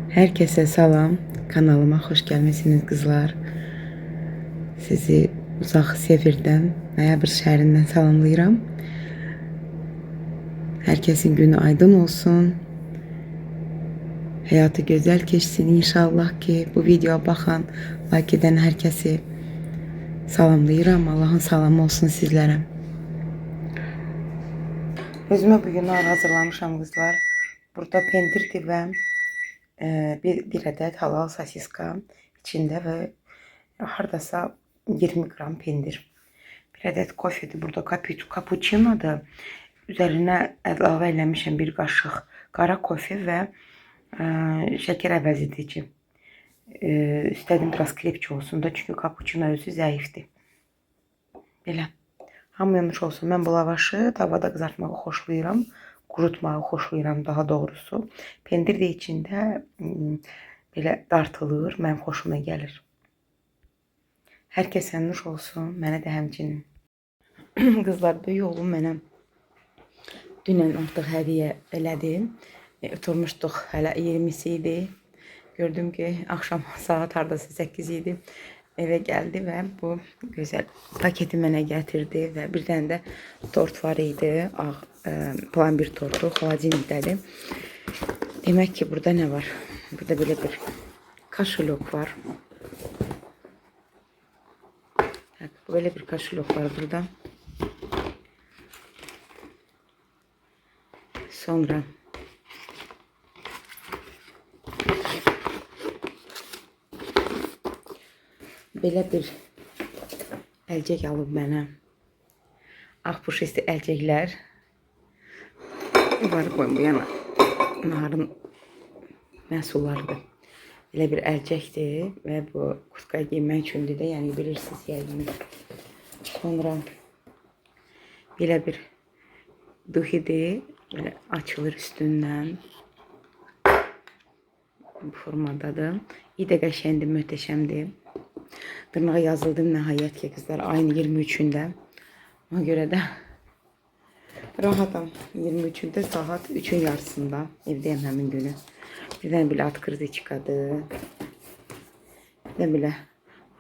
Herkese salam. Kanalıma hoş gelmişsiniz kızlar. Sizi uzaq Sevirdən, Noyabr şəhərindən salamlayıram. Herkesin günü aydın olsun. Həyatı gözəl keçsin inşallah ki. Bu videoya baxan, like edən herkesi salamlayıram. Allahın salamı olsun sizlərə. Özümə bugün nar hazırlamışam qızlar. Burada pendirdir və bir ədəd halal sosiska içində və hardasa 20 qram pendir. Bir ədəd kofedir. Burada cappuccinodur. Üzərinə əlavə eləmişəm bir qaşıq qara kofe və şəkər əvəz edici. İstədim biraz krepçi olsun da, çünki cappuccino özü zəifdir. Belə. Hamıya nuş olsun. Mən bu lavaşı tavada qızartmağı xoşlayıram. Qurutmağı xoşlayıram daha doğrusu. Pendir də içində belə dartılır. Mənim xoşuma gəlir. Hər kəsə nuş olsun. Mənə də həmçinin. Qızlar, böyük oğlum mənə dünən artıq hədiyyə elədi. Oturmuşduq, hələ 20-si idi. Gördüm ki, axşam saat hardasa 8 idi. Evə gəldi və bu gözəl paketi mənə gətirdi və bir dənə də tort var idi. Ağ, plambir tortu, xolodilnikdədir. Demək ki, burada nə var? Burada belə bir kaşelok var. Tak, belə bir kaşelok var burada. Sonra belə bir əlcək alıb mənə. Ağ puşesti əlcəklər. Var, qoyun bu yana. Naharın məhsullarıdır. Belə bir əlcəkdir və bu kurtkaya geyinmək üçündür də, yəni bilirsiniz yəqin. Sonra belə bir duhidir. Belə açılır üstündən. Bu formadadır. İyi də qəşəngdir, möhtəşəmdir. Dırnağa yazıldım nəhayət ki, qızlar, ayın 23-ündə. Ona görə də rahatam. 23-ündə saat 3-ün yarısında evdəyəm həmin günü. Bir dənə belə открыточkadır. Bir dənə belə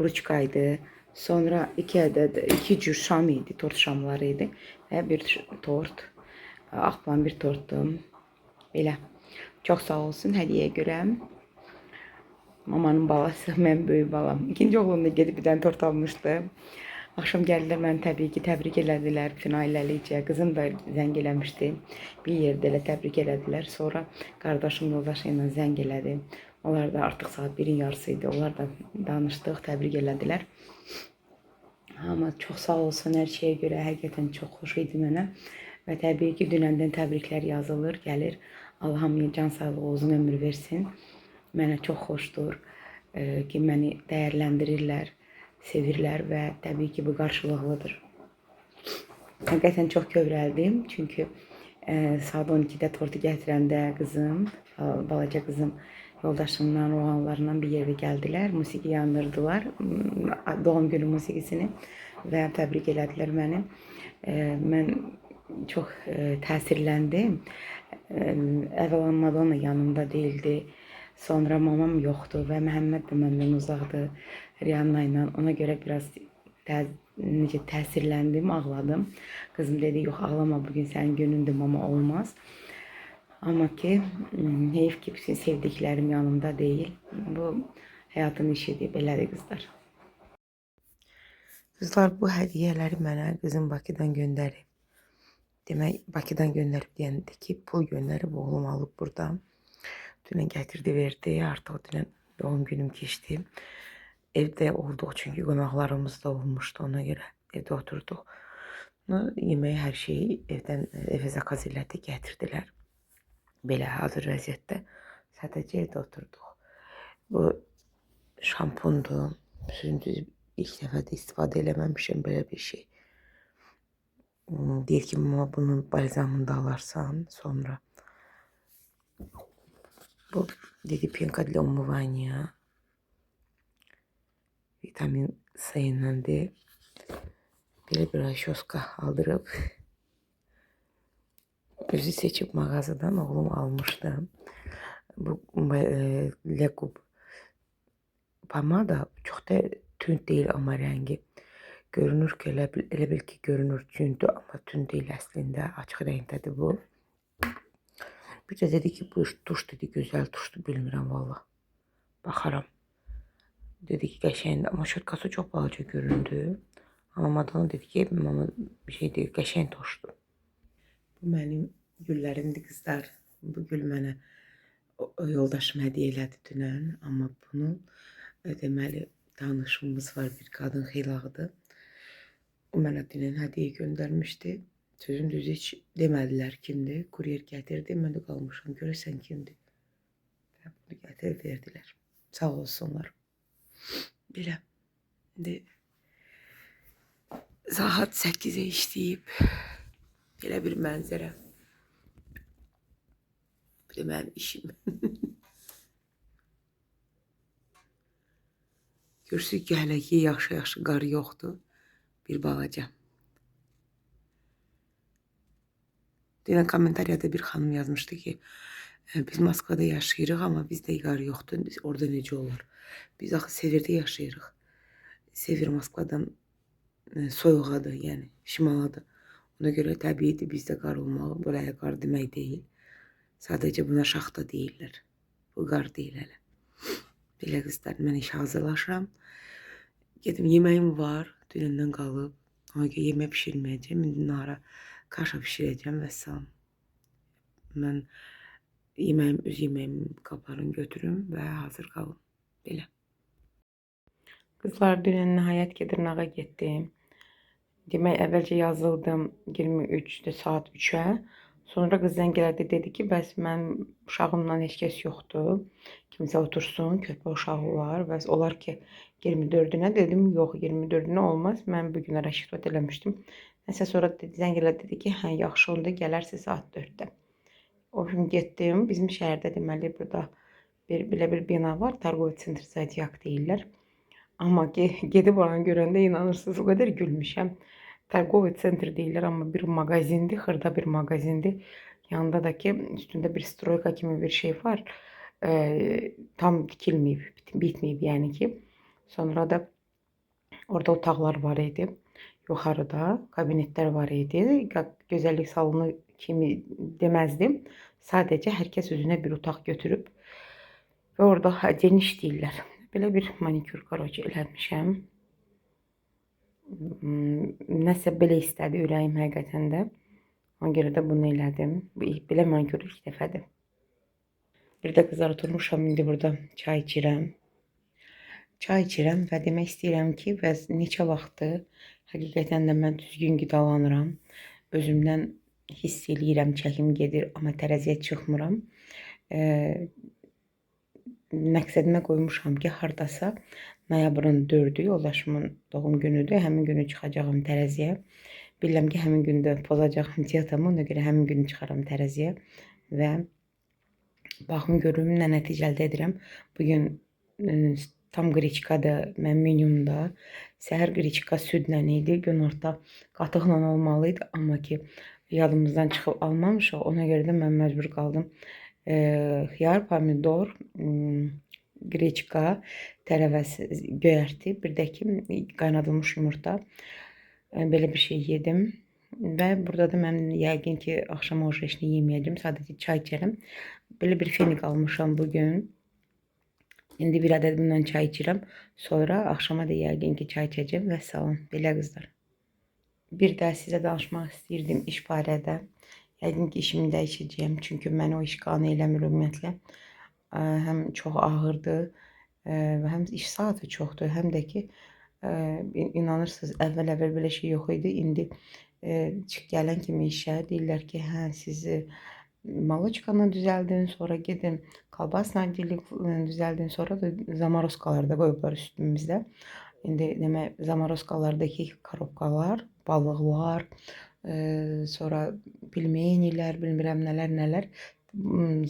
ruçkaydı. Sonra iki ədəd, iki cür şam idi, tort şamları idi. Və bir tort, ağ bir tortdur. Belə. Çox sağ olsun hədiyyəyə görə. Mamanın balası, mənim böyük balam. İkinci oğlum da gedib bir dənə tort almışdı. Axşam gəldilər, məni təbii ki, təbrik elədilər bütün ailəlikcə. Qızım da zəng eləmişdi. Bir yerdə elə təbrik elədilər. Sonra qardaşım yoldaşı ilə zəng elədi. Onlar da artıq saat 1-in yarısı idi. Onlar da danışdıq, təbrik elədilər. Amma çox sağ olsun hər şeyə görə. Həqiqətən çox xoş idi mənə. Və təbii ki, dünəndən təbriklər yazılır, gəlir. Allah hamıya can sağlığı, uzun ömür versin. Mənə çox xoşdur ki, məni dəyərləndirirlər, sevirlər və təbii ki, bu qarşılıqlıdır. Həqiqətən çox kövrəldim. Çünki saat 12-də tortu gətirəndə qızım, balaca qızım yoldaşımla, oğlanlarla bir yerə gəldilər. Musiqi yandırdılar. Doğum günü musiqisini və təbrik elədilər məni. Mən çox təsirləndim. Əvvəla Madonna yanımda değildi. Sonra mamam yoxdur və Məhəmməd də məndən uzaqdır Rihanna ilə. Ona görə biraz necə təsirləndim, ağladım. Qızım dedi, yox ağlama, bugün sənin günündür, mama olmaz. Amma ki, heyf ki, bütün sevdiklərim yanımda deyil. Bu həyatın işidir, belədir qızlar. Qızlar, bu hədiyyələri mənə qızım Bakıdan göndərib. Demək, Bakıdan göndərib deyəndə ki, pul göndərib, oğlum alıb burada. Dünən gətirdi, verdi. Artıq dünən doğum günüm keçdi. Evdə olduq çünki qonaqlarımız da olmuşdu ona görə evdə oturduq. Yeməyi, hər şeyi evdən evə zakaz elədi, gətirdilər. Belə hazır vəziyyətdə. Sadəcə evdə oturduq. Bu şampundur. Sözüm düz ilk dəfə də istifadə eləməmişəm belə bir şey. Deyir ki, mama bunun balzamını da alarsan sonra. Bu dedi пенка для умывания. Vitamin C iləndir. Belə bir rasyoska aldırıb. Özü seçib mağazadan oğlum almışdı. Bu Legub pomada çox da tünd deyil, amma rəngi. Görünür ki, elə bil ki, görünür tündür, amma tünd deyil əslində. Açıq rəngdədir bu. Bir də dedi ki, bu tuş dedi, gözəl tuşdur, bilmirəm valla. Baxaram. Dedi ki, qəşəngdir, amma şotkası çox balaca göründü. Amma Madonna dedi ki, mama bir şey deyil, qəşəng tuşdur. Bu mənim güllərimdir qızlar. Bu gül mənə o yoldaşım hədiyyə elədi dünən, amma bunu deməli tanışımız var, bir qadın xeylağıdır. O mənə dünən hədiyyə göndərmişdi. Sözün düzü heç demədilər kimdir. Kuryer gətirdi, mən də qalmışam, görəsən kimdir. Və bunu gətirib verdilər. Sağ olsunlar. Belə. İndi saat 8-ə işləyib. Belə bir mənzərə. Bu da mənim işim. Görürsünüz ki, hələ ki yaxşı-yaxşı qar yoxdur. Bir balaca. Dünən kommentariyada bir xanım yazmışdı ki, biz Moskvada yaşayırıq, amma bizdə qar yoxdur. Orada necə olar? Biz axı Severdə yaşayırıq. Sever Moskvadan soyuğadır, yəni şimaladır. Ona görə təbiidir bizdə qar olmalı. Buraya qar demək deyil. Sadəcə buna şaxta deyirlər. Bu qar deyil hələ. Belə qızlar, mən işə hazırlaşıram. Gedim, yeməyim var, dünəndən qalıb. Ona görə yemək pişirməyəcəm. İndi nahara kaşa pişirəcəm və salam. Mən yeməyim, öz yeməyimi qaparım, götürüm və hazır qalım. Belə. Qızlar, dünən nəhayət ki, dırnağa getdim. Demək, əvvəlcə yazıldım 23-də saat 3-ə. Sonra qız zəng elədi, dedi ki, bəs mənim uşağımla heç kəs yoxdur. Kimsə otursun, köpək uşağı var. Bəs olar ki, 24-ünə dedim, yox, 24-ünə olmaz. Mən bu günə rəşidət eləmişdim. Nəsə sonra dedi, zəng elədi, dedi ki, hə, yaxşı, onda gələrsə saat 4-də. O gün getdim. Bizim şəhərdə deməli burada belə bir bina var. Targovi Center Zodiac deyirlər. Amma gedib oranı görəndə inanırsınız, o qədər gülmüşəm. Targovi Center deyirlər, amma bir mağazindir, xırda bir mağazindir. Yanında da ki, üstündə bir stroyka kimi bir şey var. Tam dikilməyib, bitməyib yəni ki. Sonra da orada otaqlar var idi. Yuxarıda kabinetlər var idi. Gözəllik salonu kimi deməzdim. Sadəcə hər kəs özünə bir otaq götürüb və orada geniş deyirlər. Belə bir manikür qaroçi eləmişəm. Nəsə belə istədi ürəyim həqiqətən də. Ona görə də bunu elədim. Belə manikür ilk dəfədir. Bir də qızlar, oturmuşam indi burada çay içirəm. Çay içirəm və demək istəyirəm ki, bəs neçə vaxtdır həqiqətən də mən düzgün qidalanıram. Özümdən hiss eləyirəm, çəkim gedir, amma tərəziyə çıxmıram. Məqsədimə qoymuşam ki, hardasa noyabrın 4-ü yoldaşımın doğum günüdür. Həmin günü çıxacağam tərəziyə. Bilirəm ki, həmin gündə pozacağam dietamı, ona görə həmin günü çıxaram tərəziyə və baxım görüm nə nəticə əldə edirəm. Bugün tam qriçkadır mənim menyumda. Səhər qriçka südlə idi, günorta qatıqla olmalı idi, amma ki yadımızdan çıxıb almamışıq. Ona görə də mən məcbur qaldım. Xiyar, pomidor, qriçka, tərəvəz, göyərti, bir də ki qaynadılmış yumurta. Belə bir şey yedim. Və burada da mən yəqin ki axşam orucu heç nə yeməyəcəm. Sadəcə çay içərəm. Belə bir fenik almışam bugün. İndi bir ədəd bundan çay içirəm. Sonra axşama da yəqin ki çay içəcəm və salam. Belə qızlar. Bir də sizə danışmaq istəyirdim iş barədə. Yəqin ki işimi dəyişəcəyəm. Çünki məni o iş qane eləmir ümumiyyətlə. Həm çox ağırdır, və həm iş saatı çoxdur, həm də ki inanırsınız əvvəl-əvvəl belə şey yox idi. İndi çıx gələn kimi işə deyirlər ki, hə siz maloçkanı düzəldin, sonra gedin kolbasla düzəldin, sonra da zamorozkalar da qoyublar üstümüzdə. İndi demək zamorozkalardakı korobkalar, balıqlar, sonra pilmenilər, bilmirəm nələr nələr,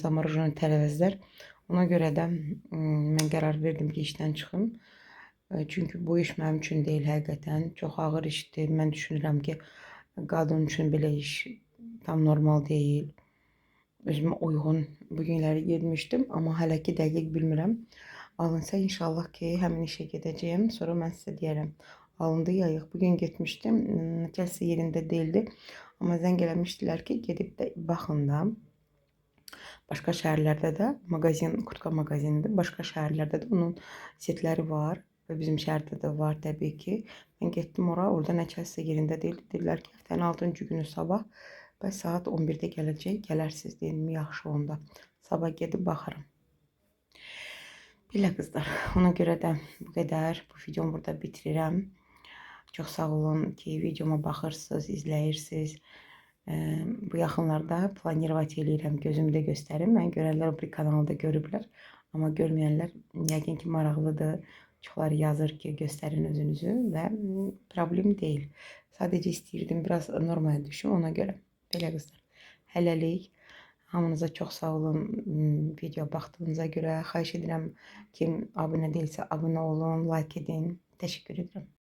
zamorojeni tərəvəzlər. Ona görə də mən qərar verdim ki, işdən çıxım. Çünki bu iş mənim üçün deyil həqiqətən. Çox ağır işdir. Mən düşünürəm ki, qadın üçün belə iş tam normal deyil. Özümə uyğun bu günləri getmişdim, amma hələ ki dəqiq bilmirəm. Alınsa inşallah ki, həmin işə gedəcəyim. Sonra mən sizə deyərəm. Alındı ya yox. Bugün getmişdim. Kəsi yerində deyildi. Amma zəng eləmişdilər ki, gedib də baxın da. Başqa şəhərlərdə də mağazin, kurtka mağazinidir. Başqa şəhərlərdə də onun setləri var və bizim şəhərdə də var təbii ki. Mən getdim ora, orada nəçəsə yerində deyildi. Dedilər ki, həftənin 6-cı günü sabah və saat 11-də gələcək. Gələrsiniz dedim, yaxşı onda. Sabah gedib baxaram. Belə qızlar, ona görə də bu qədər. Bu videomu burada bitirirəm. Çox sağ olun ki, videoma baxırsınız, izləyirsiniz. Bu yaxınlarda planirovat eləyirəm, gözümü də göstərim. Mən görənlər o bir kanalda görüblər. Amma görməyənlər yəqin ki, maraqlıdır. Çoxları yazır ki, göstərin özünüzü və problem deyil. Sadəcə istəyirdim biraz normaya düşüm ona görə. Belə qızlar. Hələlik. Hamınıza çox sağ olun video baxdığınıza görə. Xahiş edirəm kim abunə deyilsə abunə olun, like edin. Təşəkkür edirəm.